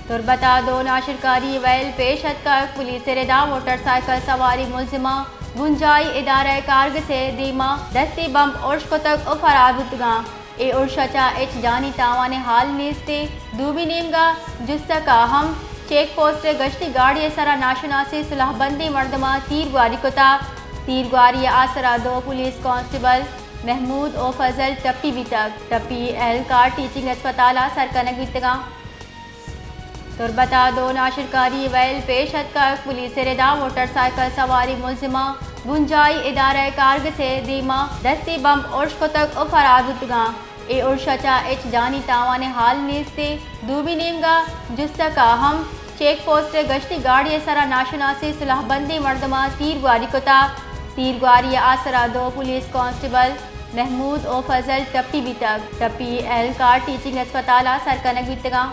تربت ءَ دو ناشرکاری ویل پیش اتکگ، پولیس ءِ رد ءَ موٹر سائیکل سواری ملزماں بنجاہی ادارہ کارگس ءِ دیما دستی بمب ارش کتگ ءُ فرار بوتگاں۔ اے ارش ءَ چہ ہچ جانی تاوان ءِ حال نیست انت۔ دومی نیمگ ءَ جسک ءَ ہم چیک پوسٹ ءِ گشتی گاڑی ءِ سرا ناشناسیں سلاہ بندیں مردماں تیر گواری کتگ۔ تیر گواری ءِ آسرا دو پولیس کانسٹیبل محمود ءُ فضل ٹپی بیتگ۔ ٹپی اہلکار ٹیچنگ ہسپتال ءَ سر کنگ بیتگاں۔ تربت ءَ دو ناشرکاری ویل پیش اتکگ، پولیس ءِ رد ءَ موٹر سائیکل سواری ملزماں بنجاہی ادارہ کارگس ءِ دیما دستی بمب ارش کتگ ءُ فرار بوتگاں۔ اے ارش ءَ چہ ہچ جانی تاوان ءِ حال نیست انت۔ دومی نیمگ ءَ جسک ءَ ہم چیک پوسٹ ءِ گشتی گاڑی ءِ سرا ناشناسیں سلاہ بندیں مردماں تیر گواری کتگ۔ تیر گواری ءِ آسرا دو پولیس کانسٹیبل محمود ءُ فضل ٹپی بیتگ۔ ٹپی اہلکار ٹیچنگ ہسپتال ءَ سر کنگ بیتگاں۔